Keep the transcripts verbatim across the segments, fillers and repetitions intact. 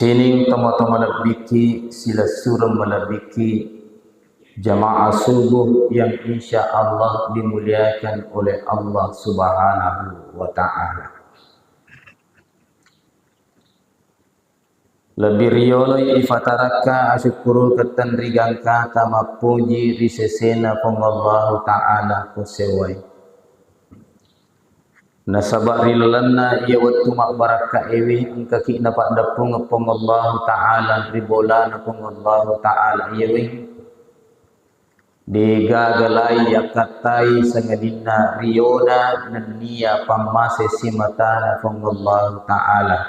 Sining tomatoa malebbiki, silessureng malebbiki, jamaah subuh yang insya Allah dimuliakan oleh Allah Subhanahu wa Ta'ala. Lebbi rioloi ifatarakka asukkurukeng tenrigangkata mappoji ri sesena Puang Allahu Ta'ala ko sewai. Nasaba ri lalenna iya wettu mabbarakkaewe engkaki napaddeppungeng Puang Allahu Ta'ala ri bolana Puang Allahu Ta'ala iyawe. Degaga lai yakkattai sangadinna riona nennia pammase simatana Puang Allahu Ta'ala.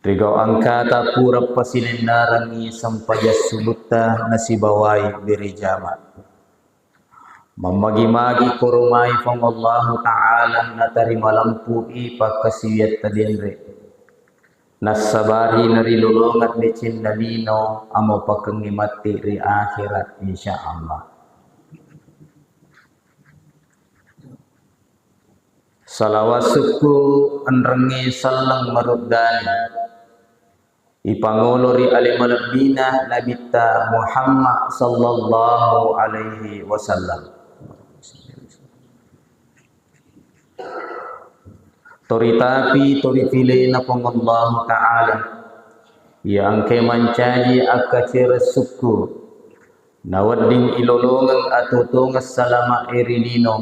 Rigau engkata pura pasilennarengngi sempajang subutta nasibawai berejama. Mammagi-magi koromai Puang Allahu Ta'ala natarima lempu'i pakkasiwiatta denre. Nassabari narilolongeng decenna lino amo pakengngi matti ri akhirat, insya Allah. Salawat sukku enrengnge selleng maruddani ipangolo ri ale malebbina Nabitta Muhammad sallallahu alaihi wasallam. Toritapi torifilena Puang Allahu Ta'ala, iya engkae mancaji akkacere sukku, nawedding ilolongeng atotongeng salama'e ri lino,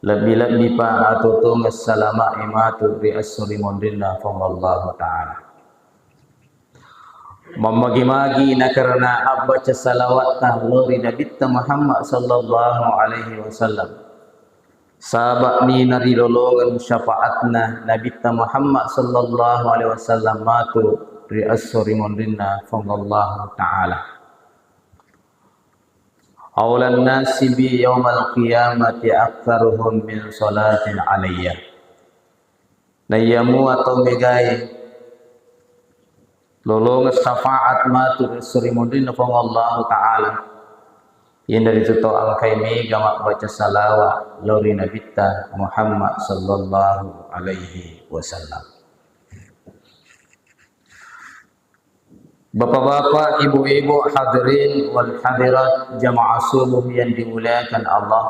lebbi-lebbipa atotongeng salama'e matu ri esso ri monrinna Puang Allahu Ta'ala. Mammagi-magi nakarena abbaca salawatta lao ri Nabitta Muhammad sallallahu alaihi wasallam. Saba'ni narilolongeng syafaatna Nabitta Muhammad sallallahu alaihi wasallam matu ri esso ri monrinna Puang Allahu Ta'ala. Aulan nasi bi yaumal qiyamati aktsaruhum min salatin alayya. Naiyamua tau megae lolongeng syafaat matu ri esso ri monrinna Puang Allahu Ta'ala, iyanaritu tau engkae mega mabbaca salawa lao ri Nabitta Muhammad sallallahu alaihi wasallam. Bapak-bapak, ibu-ibu, hadirin wal hadirat, jamaah subuh yang dimuliakan Allah.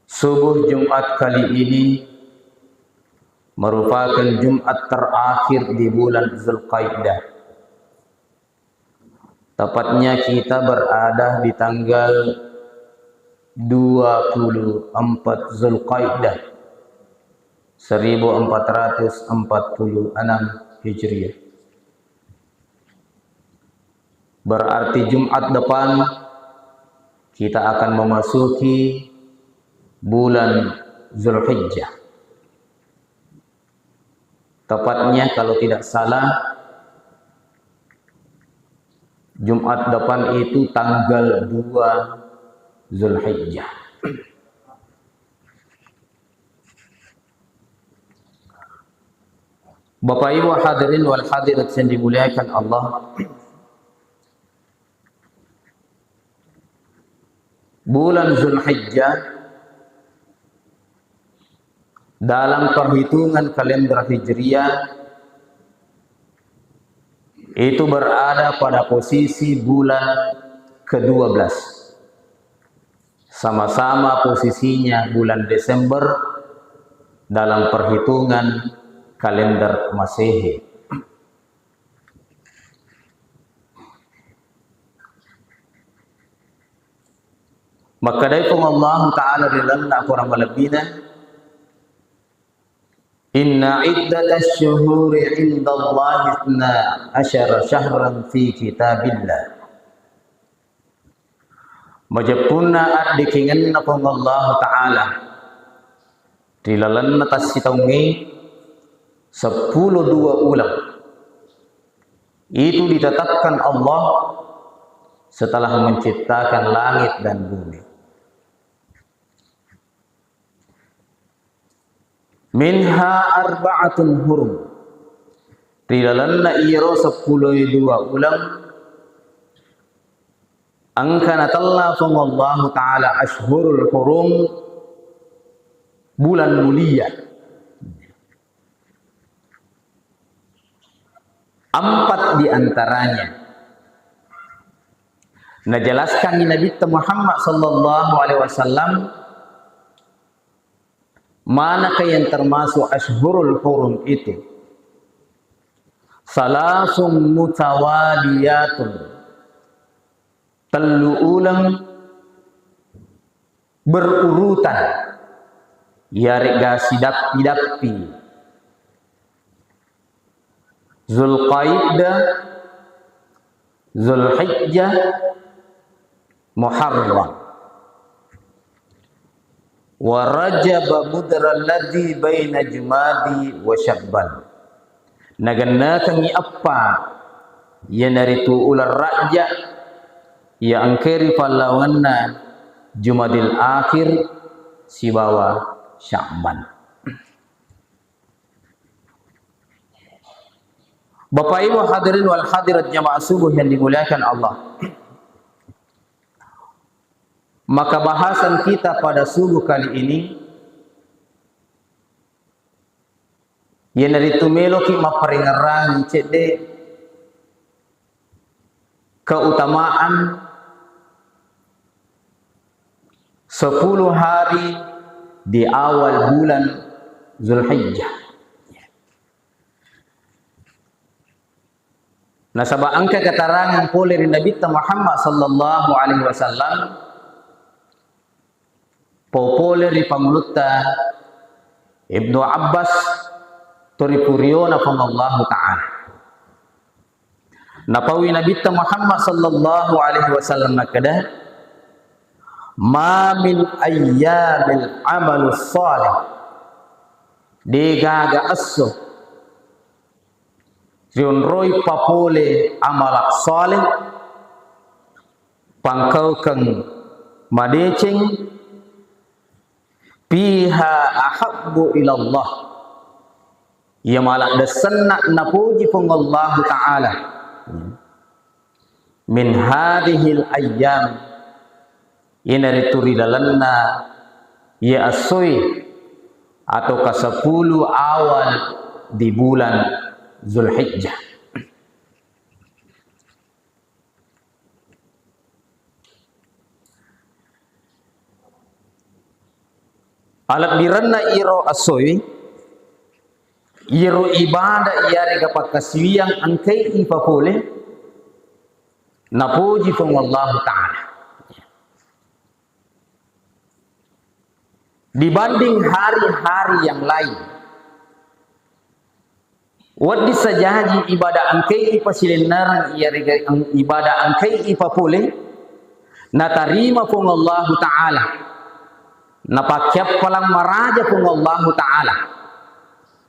Subuh Jumat kali ini merupakan Jumat terakhir di bulan Zulkaidah. Tepatnya kita berada di tanggal dua puluh empat Zulkaidah seribu empat ratus empat puluh enam Hijriah. Berarti Jumat depan kita akan memasuki bulan Zulhijjah. Tepatnya kalau tidak salah, Jumat depan itu tanggal dua Zulhijjah. Bapak Ibu hadirin wal hadirat yang dimuliakan Allah, bulan Zulhijjah dalam perhitungan kalender Hijriah itu berada pada posisi bulan kedua belas. Sama-sama posisinya bulan Desember dalam perhitungan kalender Masehi. Makkedai Puang Allahu Ta'ala ri lalenna Akorang malebbina, "Inna iddatasy syuhuri indallahi itsna asyara syahran fi kitabillah." Majeppunna addekengenna Puang Allahu Ta'ala ri lalenna tassitaungnge seppulo dua uleng. Itu ditetapkan Allah setelah menciptakan langit dan bumi. Minha arba'atun hurum. Ri lalenna iyaro seppulo dua uleng, engka natella Puang Allahu Ta'ala ashhurul hurum, bulan mulia. Empat di antaranya najelaskan Nabitta Muhammad sallallahu alaihi wasallam, manakah yang termasuk ashhurul hurum itu? Salasum mutawaliyatun, tellu uleng berurutan, iyaré'ga sidappi-dappi. Zulqaidah, Zulhijjah, Muharram. Wa Rajab mudra alladzi baina Jumadi wa Sya'ban. Nagennakengngi eppa, iyanaritu uleng Rajab, iya engkaé ri pallawangenna Jumadil Akhir sibawa Sya'ban. Bapak Ibu hadirin wal hadirat jamaah subuh yang dimuliakan Allah. Maka bahasan kita pada subuh kali ini, iyanaritu meloki mapparingerrangi cedde keutamaan sepuluh hari di awal bulan Zulhijjah. Nasaba engka keterangan pole ri Nabitta Muhammad sallallahu alaihi wasallam, pole ri pangulutta Ibnu Abbas, to ri puriona Puang Allahu Ta'ala. Napaui Nabitta Muhammad sallallahu alaihi wasallam makkeda, "Ma min ayyamil amalus salih." Degaga esso rionroi papole amala saleh, pangkaukeng madeceng, fiha ahabbu ilallah, iya maladdesenna napoji Puang Allahu Ta'ala, min hadhil ayyam, iyanaritu ri lalenna iya essoe atau kasepulu awal di bulan Zulhijjah. Alebbirenna iro essoe, iro ibadah iyarega pakkasiwiang engkai ipapole, napoji Puang Allahu Ta'ala. Dibanding hari-hari yang lain. Wedding sajaji ibadah engkai ipasilennereng iyarega eng-, ibadah engkai ipapole, natarima Puang Allahu Ta'ala, napakkiappalang maraja Puang Allahu Ta'ala,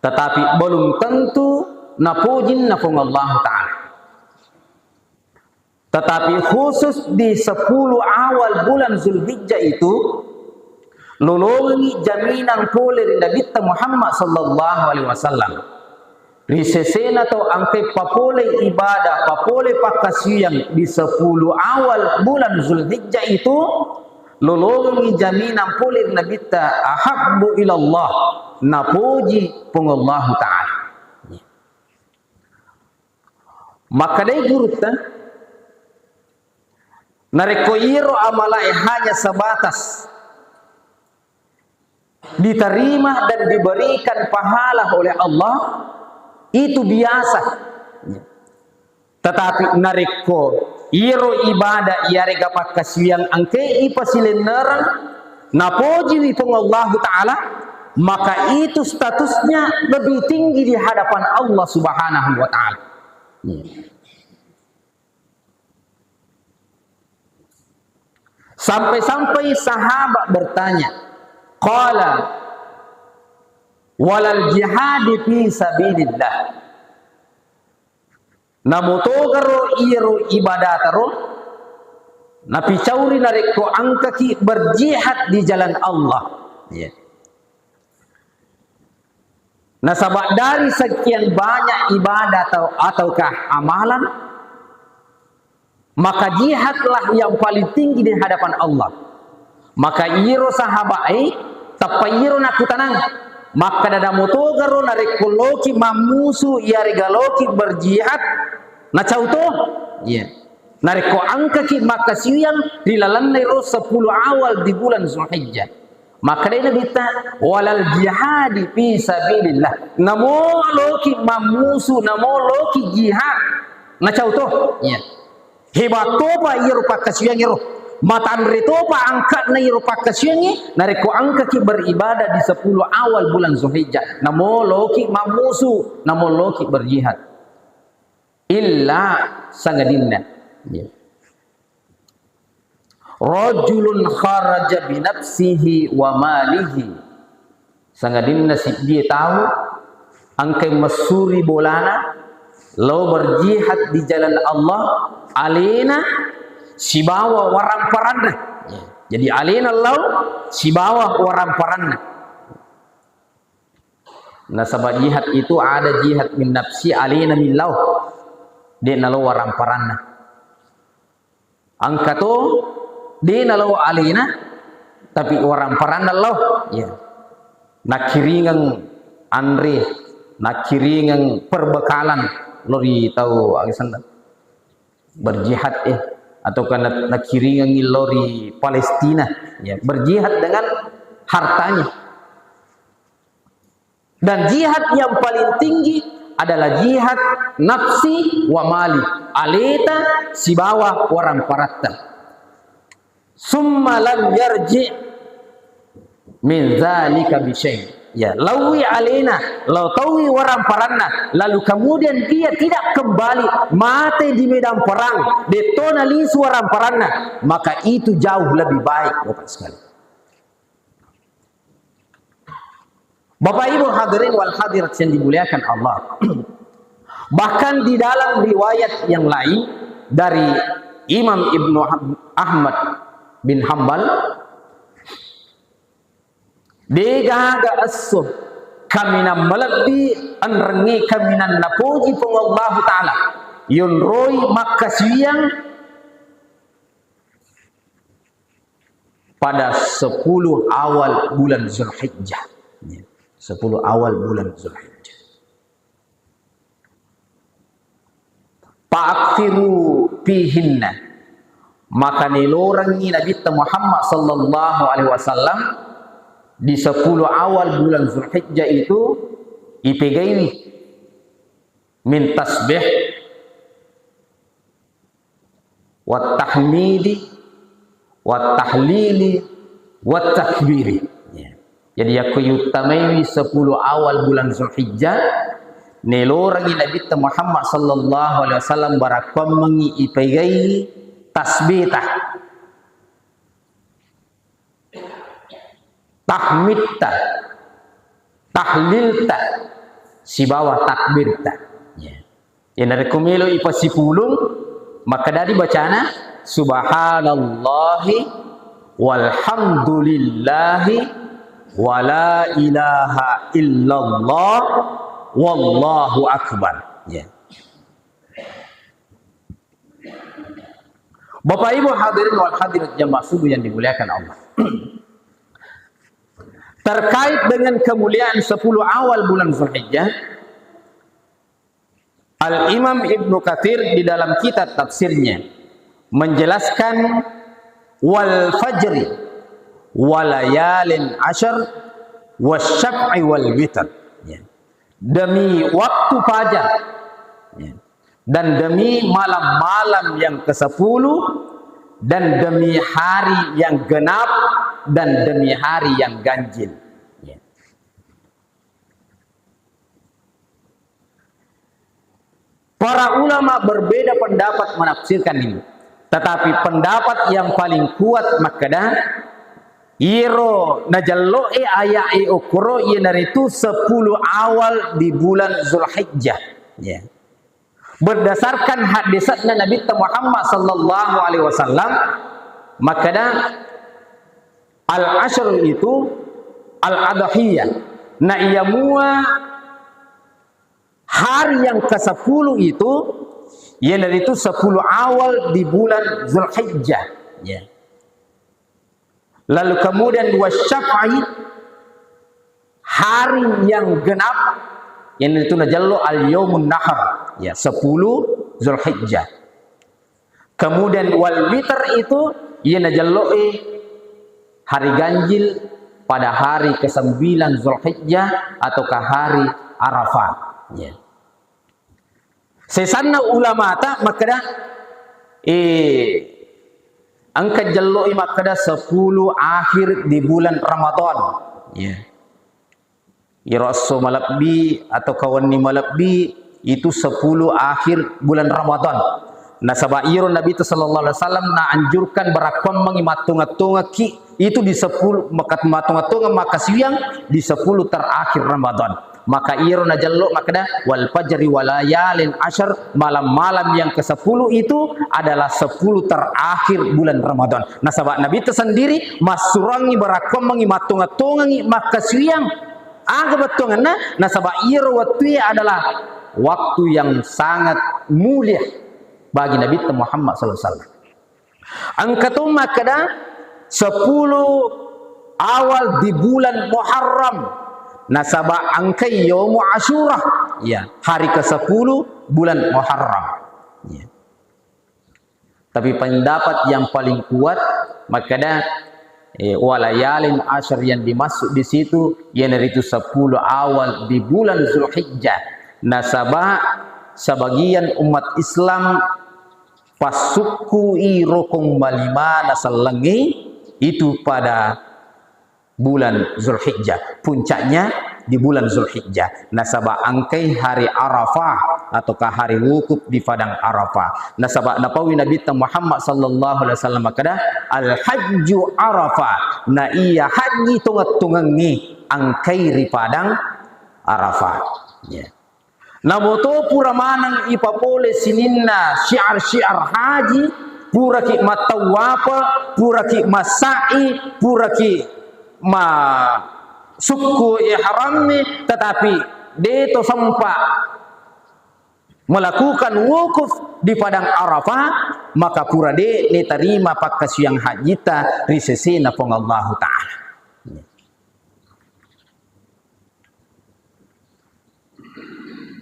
tetapi belum tentu napojinna Puang Allahu Ta'ala. Tetapi khusus di sepuluh awal bulan Zulhijjah itu, lolongengngi jaminang pole ri Nabitta Muhammad sallallahu alaihi wasallam. Ri sesena tau engkai papole ibadah, papole pakkasiwiang di sepuluh awal bulan Zulhijjah itu, lolongengngi jaminang pole ri Nabitta, ahabbu ilallah, napoji Puang Allahu Ta'ala. Makkedai gurutta, narekko iyaro amalae hanya sebatas diterima dan diberikan pahala oleh Allah, itu biasa. Tetapi narekko iyaro ibadah iyarega pakkasiwiang engkai ipasilennereng, napojiwi Puang Allahu Ta'ala, maka itu statusnya lebih tinggi di hadapan Allah Subhanahu wa Ta'ala. Sampai-sampai sahabat bertanya, qala, "Walal jihadi fi sabilillah." Namotogaro iyaro ibadataro, napicauri narekko engkaki berjihad di jalan Allah. Iya. Nasaba dari sekian banyak ibadah atau, ataukah amalan, maka jihadlah yang paling tinggi di hadapan Allah. Maka iyaro sahabat e Apa iyaro nakkutanang, makkada damotogaro narekko loki mammusu iyarega loki berjihad, nacau to? Iya. Narekko engkaki makkasiwiang ri lalenna iro sepuluh awal di bulan Zulhijjah. Makkedai Nabitta, "Walal jihadi fi sabilillah." Namo loki mammusu, namo loki jihad. Nacau to? Iya. Hebat topa iyaro pakkasiwiang iro. Matanre topa angka'na iyaro pakkasiwiangnge, narekko engkaki beribadah di sepuluh awal bulan Zulhijjah. Namo loki mammusu, namo loki berjihad. Illa sangadinna. Iya. Rajulun kharaja binafsihi wa malihi. Sangadinna siddie tau engkai messuri bolana, lao berjihad di jalan Allah, alena sibawa waramparanna. Jadi alena lao sibawa waramparanna. Nasaba jihad itu ada jihad min nafsi, alena millau. De nalo waramparanna. Engka to, de nalo alena, tapi waramparanna lao. Ya. Nakkiringeng anre, nakkiringeng perbekalan lao ri tau agesanna. Berjihad, eh, atau karena nakkiringeng lao ri Palestina. Ya, berjihad dengan hartanya. Dan jihad yang paling tinggi adalah jihad nafsi wa mali, aleta sibawa waramparatta. Summa lam yarji min zalika bisyai. Ya, lawi alena, lao tauwi waramparanna, lalu kemudian dia tidak kembali, mate di medan perang, dettona lisu waramparanna, maka itu jauh lebih baik, Bapak sekalian. Bapak Ibu hadirin wal hadirat yang dimuliakan Allah. Bahkan di dalam riwayat yang lain dari Imam Ibnu Ahmad bin Hambal, degaga esso kaminang malebbi enrengnge kaminang napoji Puang Allahu Ta'ala, yonroi makkasiwiang pada sepuluh awal bulan Zulhijjah. Ya, sepuluh awal bulan Zulhijjah. Fa'akthiru fihinna. Maka nelorengngi Nabitta Muhammad sallallahu alaihi wasallam di sepuluh awal bulan Zulhijjah itu ipegaiwi min tasbih, wat tahmidi, wat tahlili, wat takbiri. Ya. Jadi, yakko yuttamaiwi sepuluh awal bulan Zulhijjah, nelorengngi Nabitta Muhammad sallallahu alaihi wasallam barakkuammengngi ipegai tasbihta, tahmidta, tahlilta, sibawa takbirta. Ya. Ya, narekko melo ipasipulung, makkadadi bacana, "Subhanallahi walhamdulillahi wala ilaha illallah wallahu akbar." Ya. Bapak Ibu hadirin wal hadirat jamaah subuh yang dimuliakan Allah. Terkait dengan kemuliaan sepuluh awal bulan Zulhijjah, Al-Imam Ibnu Katsir di dalam kitab tafsirnya menjelaskan, "Wal fajri walayalin asyr wasyaf'i wal witr." Ya. Demi waktu fajar, ya, dan demi malam-malam yang kesepuluh, dan demi hari yang genap, dan demi hari yang ganjil. Ya. Para ulama berbeda pendapat menafsirkan ini. Tetapi pendapat yang paling kuat makkeda, iyaro najello'e aya'e okkoro iyanaritu sepuluh awal di bulan Zulhijjah. Ya. Berdasarkan hadisna Nabitta Muhammad sallallahu alaihi wasallam, makkeda al-ashr itu al-adhiyah. Na iya mua hari yang kesepuluh itu, iyanaritu sepuluh awal di bulan Zulhijjah. Ya. Lalu kemudian wasyaf'i, hari yang genap, yang itu najello al-yaumun nahar, ya, sepuluh Zulhijjah. Kemudian wal witr itu iya najello'i hari ganjil pada hari kesembilan Zulhijjah ataukah hari Arafah. Ya. Sesanna ulamata makkeda, eh, engka jello'i makkeda sepuluh akhir di bulan Ramadan. Ya. Iro esso malebbi atau kawenni malebbi itu sepuluh akhir bulan Ramadan. Nasaba iro Nabi sallallahu alaihi wasallam naanjurkan barakkuammengngi mattonga-tongakki itu di sepuluh, maka mattonga-tongeng makkasiwiang di sepuluh terakhir Ramadan. Maka iro najello makkeda, "Wal fajri wa layalin asyr," malam-malam yang kesepuluh itu adalah sepuluh terakhir bulan Ramadan. Nasaba Nabi sendiri massurangi barakkuammengngi mattonga-tongengngi makkasiwiang. Aga bettuangenna? Nasaba iyaro wettue adalah waktu yang sangat mulia bagi Nabi Muhammad sallallahu alaihi wasallam. Engka to makkeda sepuluh awal di bulan Muharram. Nasaba engkai Yaumu Asyura. Ya, hari kesepuluh bulan Muharram. Ya. Tapi pendapat yang paling kuat makkeda, eh, walayalin asyr yang dimaksud di situ iyanaritu sepuluh awal di bulan Zulhijjah. Nasaba sebagian umat Islam passukkui rokong malimana sellengnge itu pada bulan Zulhijjah. Puncaknya di bulan Zulhijjah. Nasaba engkai hari Arafah ataukah hari wukuf di padang Arafah. Nasaba napaui Nabi Muhammad sallallahu alaihi wasallam makkeda, "Al-hajju Arafah." Na iya haji tongeng-tongengnge engkai ri padang Arafah. Ya. Namoto pura maneng ipapole sininna syiar-syiar haji, puraki mattawafa, puraki massa'i, puraki ma-, sukku ihrammi, tetapi de to sempa melakukan wukuf di padang Arafah, maka pura de netarima pakkasiwiang hajita ri sesena Puang Allahu Ta'ala.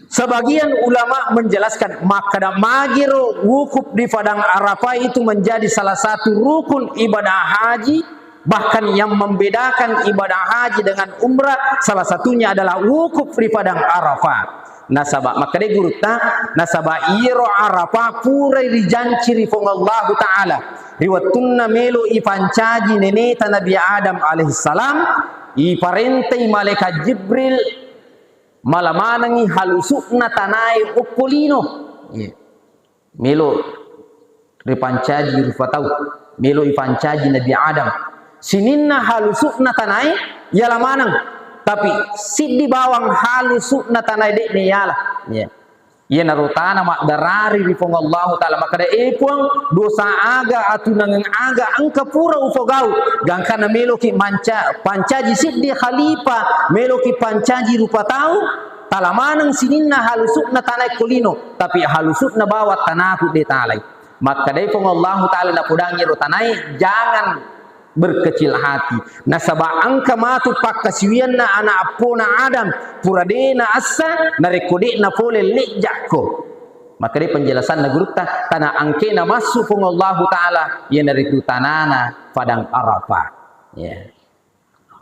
Sebagian ulama menjelaskan, makkeda magiro wukuf di padang Arafah itu menjadi salah satu rukun ibadah haji, bahkan yang membedakan ibadah haji dengan umrah, salah satunya adalah wukuf di padang Arafah. Nasaba, makkeda gurutta, nasaba iyaro Arafah purai rijanci ri Puang Allahu Ta'ala. Ri wettunna melo ipancaji neneta Nabi Adam alaihissalam, iparentai malaikat Jibril mala manengngi halusu'na tanae okko lino. Iya. Melo ripancaji rupa tau, melo ipancaji Nabi Adam. Sininna halusu'na tanae yala maneng, tapi siddi bawang halusu'na tanae de'na yala. Iya. Iyanaro tana maddarari ri Puang Allahu Ta'ala, makkeda, "E Puang, dosa aga, atunangeng aga engka pura upogau, gangkanna meloki manca-, pancaji siddi khalifah, meloki pancaji rupa tau, tala maneng sininna halusu'na tanae ko lino, tapi halusu'na bawang tanaku de talai." Makkedai Puang Allahu Ta'ala napodangi ro tanae, jangan berkecil hati. Nasaba engka matu pakkasiwianna ana eppona Adam, pura de naessa, narekko de napole lejjakko. Makkedai penjelasanna gurutta, tana engkena massu Puang Allahu Ta'ala, iyanaritu tanana padang Arafah. Ya.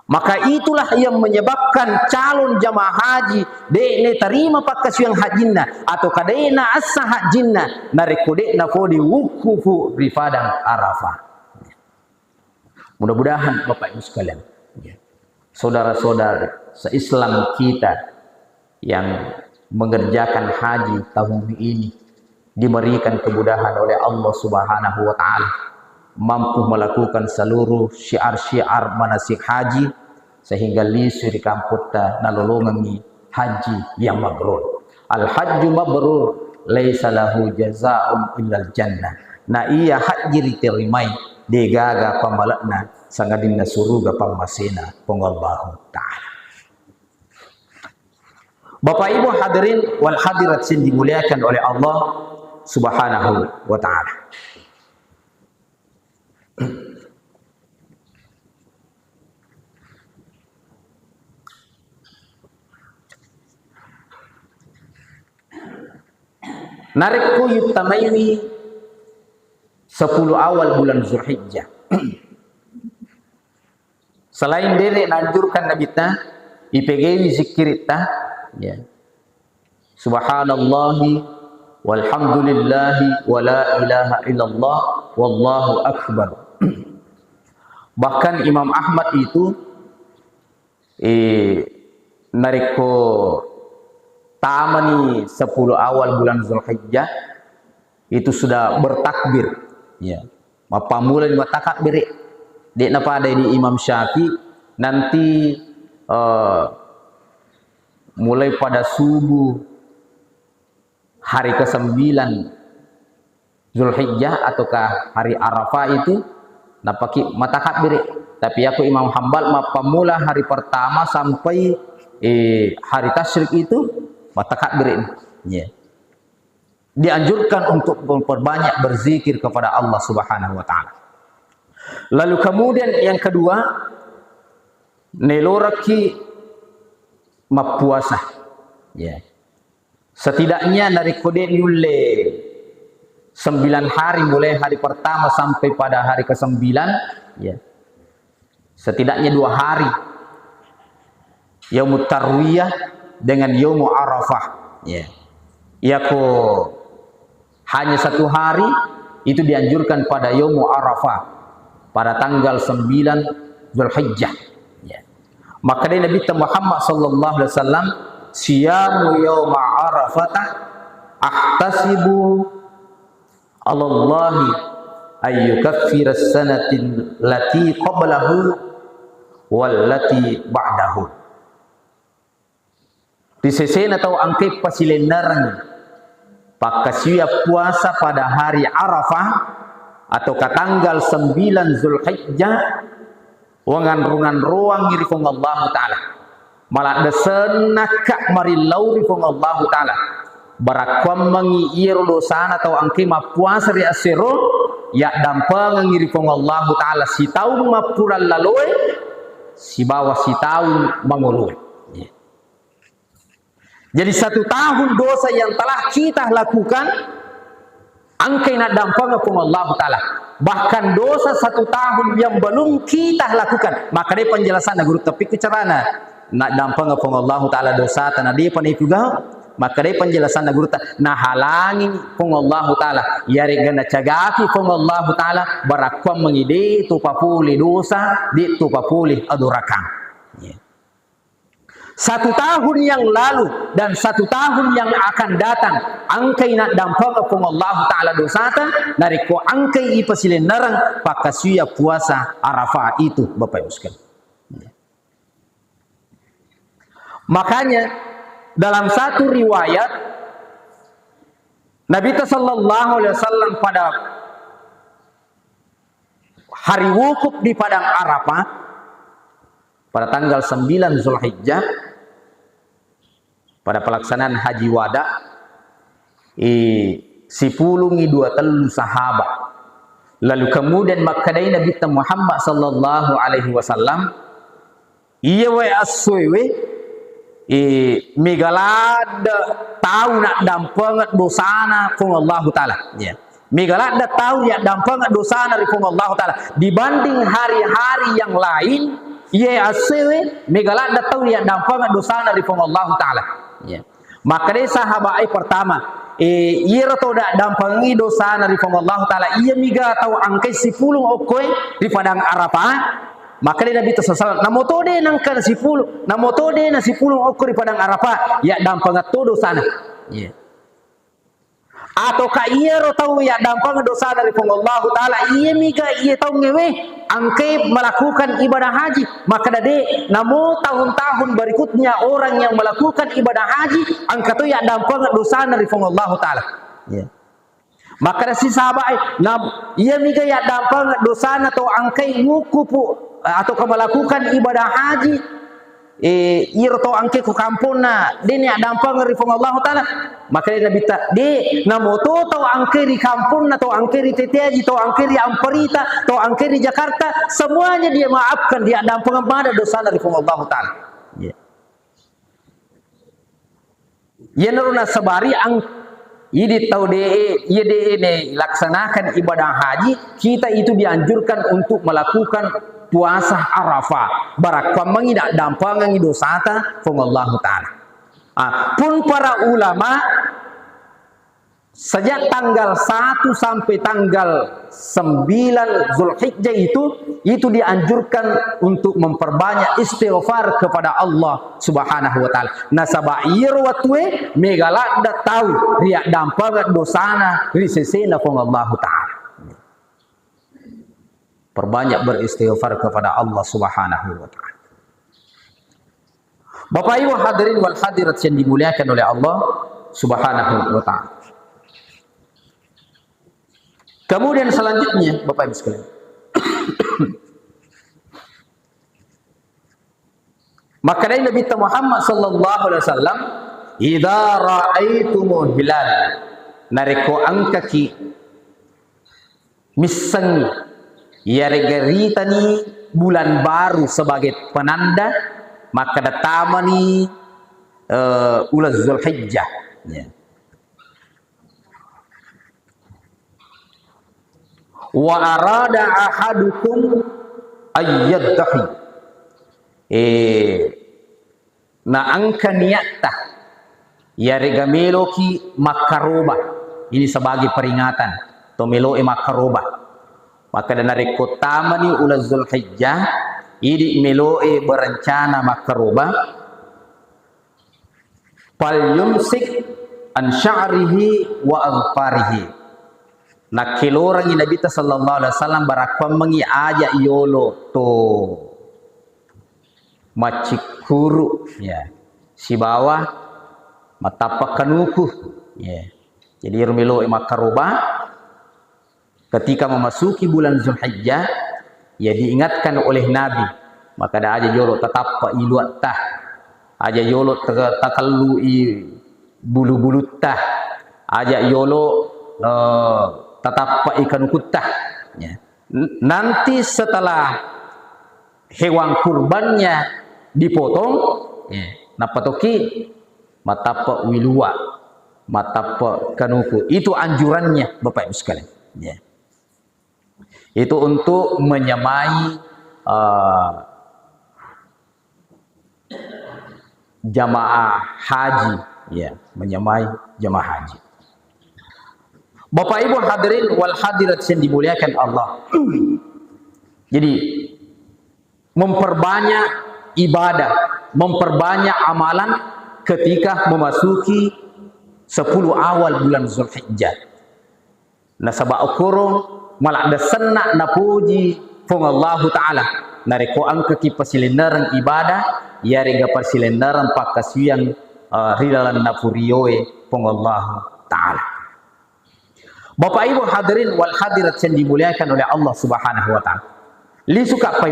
Maka itulah yang menyebabkan calon jamaah haji de netarima pakkasiwiang hajinna, atau ka de naessa hajinna, narekko de napole wukufu ri padang Arafah. Mudah-mudahan Bapak Ibu sekalian, ya, saudara-saudara se-Islam kita yang mengerjakan haji tahun ini diberikan kemudahan oleh Allah Subhanahu wa Ta'ala, mampu melakukan seluruh syiar-syiar manasik haji, sehingga lisu ri kamputta nalolongengngi haji yang mabrur. Al hajju mabrur laisa lahu jazaa'un illal jannah. Na iya haji riterimai, degaga pamale'na, sangadinna suruga pammasena Puang Allahu Ta'ala. Bapak Ibu hadirin wal hadirat yang dimuliakan oleh Allah Subhanahu wa Ta'ala. Narekko yuttamaiwi sepuluh awal bulan Zulhijjah. Selain dede naanjurkan Nabitta, ipegaiwi zikkiritta, ya. Subhanallahi walhamdulillahi wala ilaha illallah wallahu akbar. Bahkan Imam Ahmad itu, eh, narekko tamani sepuluh awal bulan Zulhijjah, itu sudah bertakbir. Ya. Mappammulani mattakabbiri. De'na pada ini Imam Syafi'i, nanti, eh, mulai pada subuh hari kesembilan Zulhijjah ataukah hari Arafah itu, napaki mattakabbiri. Tapi aku Imam Hambal, mappammula hari pertama sampai, eh, hari tasyrik itu mattakabbiri. Ya. Dianjurkan untuk memperbanyak berzikir kepada Allah Subhanahu wa Ta'ala. Lalu kemudian yang kedua, neloraki mappuasa. Ya. Setidaknya narekko de nulle sembilan hari, mulai hari pertama sampai pada hari kesembilan, ya. Setidaknya dua hari. Yaumut Tarwiyah dengan Yaumu Arafah. Ya. Iyako hanya satu hari, itu dianjurkan pada Yaumu Arafah, pada tanggal sembilan Zulhijjah. Ya. Makkedai Nabitta Muhammad sallallahu alaihi wasallam, "Siyamu yauma Arafata ahtasibu alallahi ayyukaffira sanatin lati qablahu wallati ba'dahu." Ri sesena tau engkae pasilennereng pakkasiwiang puasa pada hari Arafah atau ka tanggal sembilan Zulhijjah, wanganro-nganroangngi ri Puang Allahu Ta'ala. Maladdesenna ka marillau ri Puang Allahu Ta'ala. Barakkuammengngi iyaro dosana tau engkae mappuasa ri asero, yaddampengengngi ri Puang Allahu Ta'ala sitaung mappurang laloe sibawa sitaung mangoloe. Jadi, satu tahun dosa yang telah kita lakukan, engkai naddampengeng Puang Allahu Ta'ala. Bahkan dosa satu tahun yang belum kita lakukan, makkedai penjelasanna guru, tapi ku carana naddampengeng Puang Allahu Ta'ala dosata, na depa naipugau, makkedai penjelasanna gurutta, nahalangi Puang Allahu Ta'ala, yaregga nacagaki Puang Allahu Ta'ala, barakkuammengngi de tu papole dosa, de tu papole adorakang. Satu tahun yang lalu dan satu tahun yang akan datang, engkai naddampengeng Puang Allahu Ta'ala dosata, narekko engkai ipasilennereng pakkasiwiang puasa Arafah itu, Bapak Ibu sekalian. Makanya, dalam satu riwayat, Nabi sallallahu alaihi wasallam pada hari wukuf di Padang Arafah, pada tanggal sembilan Zulhijjah, pada pelaksanaan Haji Wada, eh, sipulungngi dua tellu sahabat. Lalu kemudian makkedai Nabi Muhammad sallallahu alaihi wasallam, iya wae essoewe, eh, mega ladde tau naddampengeng dosana Puang Allahu Ta'ala. Ya. Mega ladde tau yaddampengeng dosana ri Puang Allahu Ta'ala dibanding hari-hari yang lain, iye essoewe mega ladde tau yaddampengeng dosana ri Puang Allahu Ta'ala. Ya. Makkedai sahabat e pertama, eh, iyaro tau daddampengengngi dosana ri Puang Allahu Ta'ala, iya mega tau engkai sipulung okkoe ri Padang Arafah. Makkedai Nabi sallallahu alaihi wasallam, namoto de nengka sipulung, namoto de nasipulung okko ri Padang Arafah, yaddampengeng to dosana. Iya. Ataukah iyaro tau yaddampengeng dosana ri Puang Allahu Ta'ala, iya mega iya taungngewe engkai melakukan ibadah haji? Makkeda de, namo tahun-tahun berikutnya orang yang melakukan ibadah haji, engka to yaddampengeng dosana ri Puang Allahu Ta'ala. Iya. Makkeda si sahabat e, na iya mega yaddampengeng dosana to engkai wukufu, eh, ataukah melakukan ibadah haji, eh, iyaro to engkai ko kamponna, de ni yaddampengeng ri Puang Allahu Ta'ala. Makkeda Nabitta, de, namoto tau engkai ri kamponna, tau engkai ri Teteaji, tau engkai ri Amparita, tau engkai ri Jakarta, semuanya dia maafkan, dia dampengeng pada dosana ri Puang Allahu Ta'ala. Iya. Iyanaro nasabari ang-, Idi tau de'e, iya de'e ne laksanakan ibadah haji, kita itu dianjurkan untuk melakukan puasa Arafah. Barakkuammengi daddampangengi dosata Puang Allahu Ta'ala. Ah, pun para ulama, sejak tanggal satu sampai tanggal sembilan Zulhijjah itu, itu dianjurkan untuk memperbanyak istighfar kepada Allah Subhanahu wa Ta'ala. Nasaba iyaro wattue mega ladde tau riaddampengeng dosana ri sesena Puang Allahu Ta'ala. Perbanyak beristighfar kepada Allah Subhanahu wa Ta'ala. Bapak Ibu hadirin wal hadirat yang dimuliakan oleh Allah Subhanahu wa Ta'ala. Kemudian selanjutnya, Bapak Ibu sekalian, maka dari Nabi Muhammad sallallahu alaihi wasallam, "Idza ra'aitumul hilal," narekko engkaki missengngi, iyarega ritani bulan baru sebagai penanda, makkeda tamani, eh, uleng Zulhijjah. Ya. "Wa arada ahadukum ayyaddahi." Eh, na engka niatta, iyarega meloki makkaroba. Ini sebagai peringatan, to meloe makkaroba. Makkeda narekko tamani uleng Zulhijjah, idi meloe berencana makkaroba, "Falyumsik an sya'rihi wa azfarihi." Nakkelorengngi Nabitta sallallahu alaihi wasallam, barakkuammengngi aja yolo to maccikkuru, ya, sibawa matappa kanuku, ya. Jadi ero meloe makkaroba, ketika memasuki bulan Zulhijjah, ya, diingatkan oleh Nabi, makkeda aja yolo tatappa iluatta, aja yolo te-, takellui bulu-bulutta, aja yolo, eh, tatappai kanukutta. Ya. N-, nanti setelah hewan kurbannya dipotong, ya, nappa toki matappa wilua, matappa kanuku. Itu anjurannya, Bapak Ibu sekalian. Ya. Itu untuk menyamai, eh, jamaah haji, ya, menyamai jamaah haji. Bapak Ibu hadirin wal hadirat yang dimuliakan Allah. Jadi, memperbanyak ibadah, memperbanyak amalan ketika memasuki sepuluh awal bulan Zulhijjah. Nasaba okkoro maladde senna napoji Puang Allahu Ta'ala. Narekko engkaki pasilennereng ibadah, iyarega pasilennereng pakkasiwiang, eh, ri lalenna purioe Puang Allahu Ta'ala. Bapak Ibu hadirin wal hadirat yang dimuliakan oleh Allah Subhanahu wa Ta'ala. Lisu kappai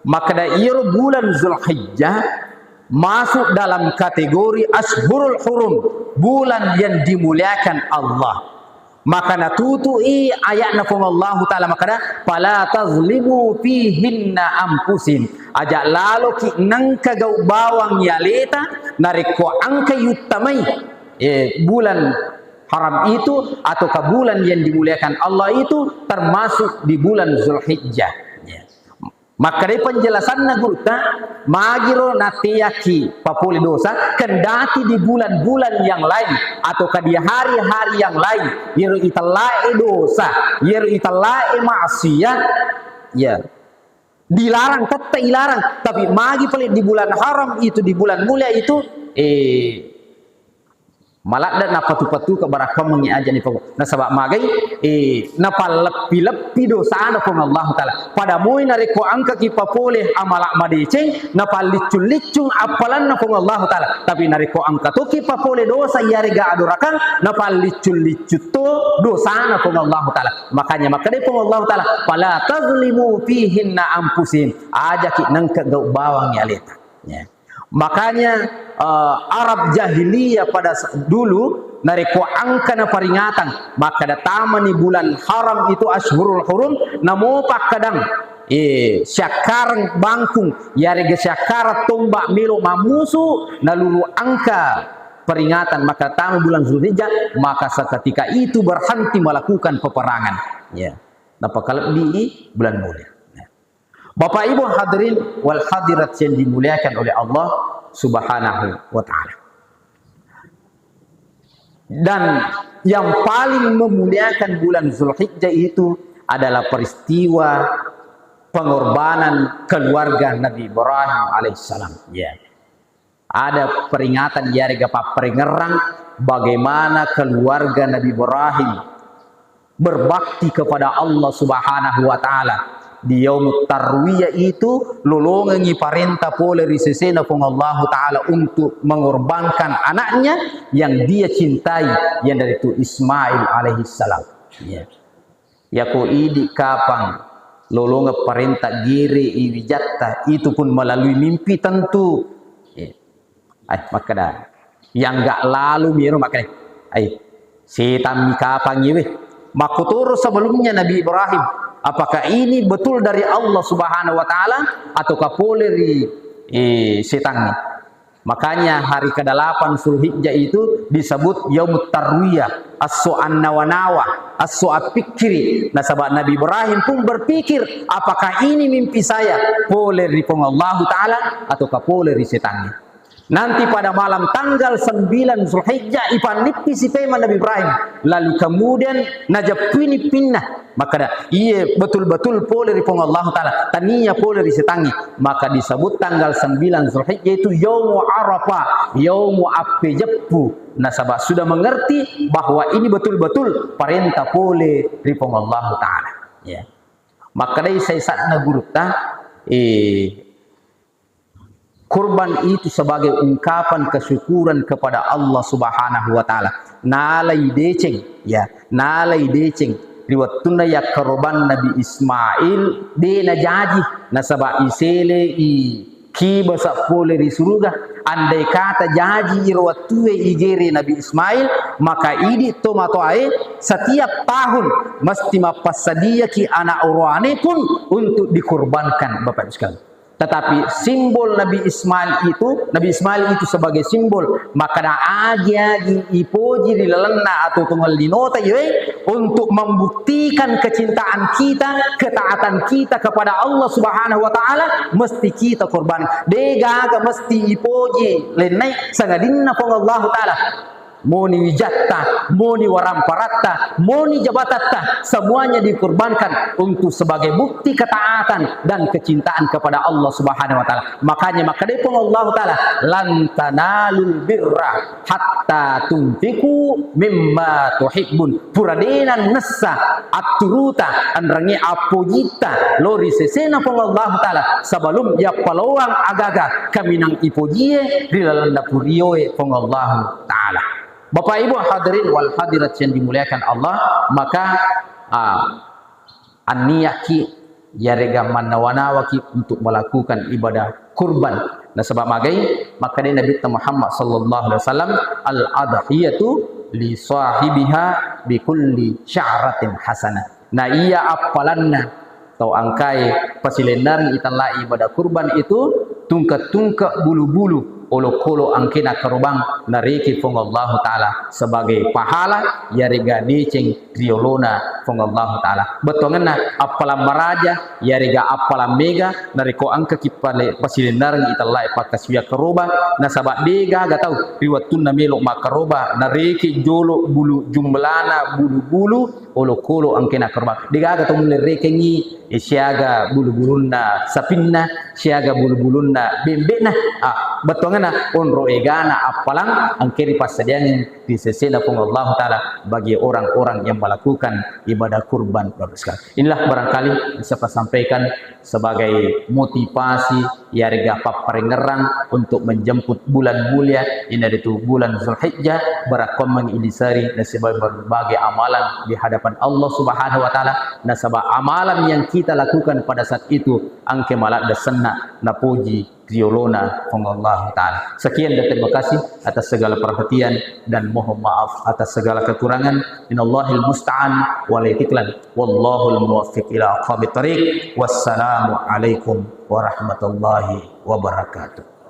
makkeda iyaro bulan Zulhijjah masuk dalam kategori Ashhurul Hurum, bulan yang dimuliakan Allah. Maka natutu'i ayatna Puang Allahu Ta'ala makkeda, "Fala tazlimu fihinna anfusikum." Aja laloki nengka gau bawang yaleta narekko engka yuttamai, eh, bulan haram itu ataukah bulan yang dimuliakan Allah itu termasuk di bulan Zulhijjah. Ya. Makkedai penjelasanna gurutta, magiro nateyaki papole dosa, kendati di bulan-bulan yang lain ataukah di hari-hari yang lain, yero itellae dosa, yero itellae maksiat, ya, dilarang, tette ilarang. Tapi magi pale di bulan haram itu, di bulan mulia itu, eh, maladde napatu-patu ke barakkuammengngi aja ni pau. Nasaba magai, eh, napalleppi-leppi dosana Puang Allahu Ta'ala. Pada moi narekko engkaki papole amala madeceng, napalliccung-liccung appalanna Puang Allahu Ta'ala. Tapi narekko engka toki papole dosa iyarega adorakang, napalliccung-liccung to dosana Puang Allahu Ta'ala. Makanya makkedai Puang Allahu Ta'ala, "Fala tazlimu fihinna anfusikum." Ajaki nengka gau bawang yaleta. Ya. Makanya, eh, Arab jahiliyah pada sa-, dulu, narekko engka naparingatang, makkeda tamani bulan haram itu, Ashhurul Hurum, namo pakkadang, eh, siakkareng bangkung, yarega siakkareng tombak melo mammusu, naluru engka peringatan, maka tama bulan Zulhijjah, maka seketika itu berhenti melakukan peperangan. Ya. Napakalebbi bulan mulia. Ya. Bapak Ibu hadirin wal hadirat yang dimuliakan oleh Allah Subhanahu wa Ta'ala. Dan yang paling memuliakan bulan Zulhijjah itu adalah peristiwa pengorbanan keluarga Nabi Ibrahim alaihissalam. Ya. Ada peringatan yarega papparengerang bagaimana keluarga Nabi Ibrahim berbakti kepada Allah Subhanahu wa Ta'ala. Di Yaumut Tarwiyah itu, lolongengi parenta pole ri sesena Puang Allahu Ta'ala untuk mengorbankan anaknya yang dia cintai, yang dari itu Ismail alaihissalam. Ya. Yako idi kapang lolongeng parenta gere i wijatta, itu pun melalui mimpi tentu. Ya. Ai, makkeda, yang gak lalu miro makkeda, ai, setan mi kapang iwe. Makkutoro sebelumnya Nabi Ibrahim, apakah ini betul dari Allah Subhanahu wa Ta'ala ataukah pole ri, eh, setan ni? Makanya hari kedelapan Zulhijjah itu disebut Yaumut Tarwiyah, esso annawa-nawa, esso appikkiri. Nasaba Nabi Ibrahim pun berpikir, apakah ini mimpi saya pole ri Puang Allahu Ta'ala ataukah pole ri setan ni? Nanti pada malam tanggal sembilan Zulhijjah, ipannippisi pema Nabi Ibrahim. Lalu kemudian najeppui nippinna. Makkeda, iye betul-betul pole ri Puang Allahu Ta'ala, tania pole ri setangnge. Maka disebut tanggal sembilan Zulhijjah itu Yaumu Arafah, Yaumu Appejeppu. Nasaba sudah mengerti bahwa ini betul-betul parenta pole ri Puang Allahu Ta'ala. Ya. Makkedai saisatna gurutta, eh, Kurban itu sebagai ungkapan kesyukuran kepada Allah Subhanahu wa Ta'ala. Nalai deceng, ya, nalai deceng. Ri wettunna yakkarobang Nabi Ismail, de najaji, nasaba isele i kibasa pole ri suruga. Andai kata jaji iro wettue igere Nabi Ismail, maka idi tomatoae setiap tahun mesti mappassadiaki anak oroane pun untuk dikurbankan, Bapak Ibu sekalian. Tetapi simbol Nabi Ismail itu, Nabi Ismail itu sebagai simbol, maka agi-agi ipoji ri lalenna atau tongellinota iwe untuk membuktikan kecintaan kita, ketaatan kita kepada Allah Subhanahu wa Ta'ala, mesti kita korban. Degaga mesti ipoji lennai sangadinna Puang Allahu Ta'ala. Moni wijatta, moni waramparatta, moni jabatatta, semuanya dikorbankan untuk sebagai bukti ketaatan dan kecintaan kepada Allah Subhanahu wa Ta'ala. Makanya, makkedai Puang Allah Ta'ala, "Lan tanalul birra hatta tunfiqu mimma tuhibbun." Pura de nannessa atturuta, enrengnge appojitta lo ri sesena Puang Allah Ta'ala sebelum yappalowang agaga kaminang ipojie ri lalenna purioe Puang Allah Ta'ala. Bapak Ibu hadirin wal hadirat yang dimuliakan Allah, maka, ah, anniakki yarega mannawa-nawaki untuk melakukan ibadah kurban. Nasaba magai, makkedai Nabitta Muhammad sallallahu alaihi wasallam, "Al-adhiyatu li sahibiha bi kulli sya'ratin hasanah." Na iya appalanna tau engkae pasilennareng itellai ibadah kurban itu, tungke-tungke bulu-bulu olokolo engkena karobang nareki Puang Allahu Ta'ala sebagai pahala yarega deceng riolona Puang Allahu Ta'ala. Bettuangenna appalang maraja yarega appalang mega narekko engkaki pale pasilennareng itellai pakkasiwiang karobang, nasaba degaga tau ri wettunna melo makkarobang nareki jolo bulu jumlana bulu-bulu olokolo engkena karobang. Degaga to mulle rekengngi, eh, siaga bulu-bulunna sapinna, siaga bulu-bulunna bembe'na. Ah, bettuangenna onro egana appalang engke ripassadiangi ri sesena Puang Allah Ta'ala bagi orang-orang yang melakukan ibadah kurban. Bapak sekalian, inilah barangkali yang saya sampaikan sebagai motivasi yarega papparengngerang untuk menjemput bulan mulia, iyanaritu bulan Zulhijjah, barakkuammengngi ilisari nasaba berbagai amalan di hadapan Allah Subhanahu wa Ta'ala. Nasaba amalan yang kita lakukan pada saat itu engka maladdesanna napoji riolona Puang Allah Ta'ala. Sekian dan terima kasih atas segala perhatian dan mohon maaf atas segala kekurangan. Minallahil musta'an wa alaihi tiklan. Wallahul muwaffiq ila aqwamit thariq. Wassalamualaikum warahmatullahi wabarakatuh.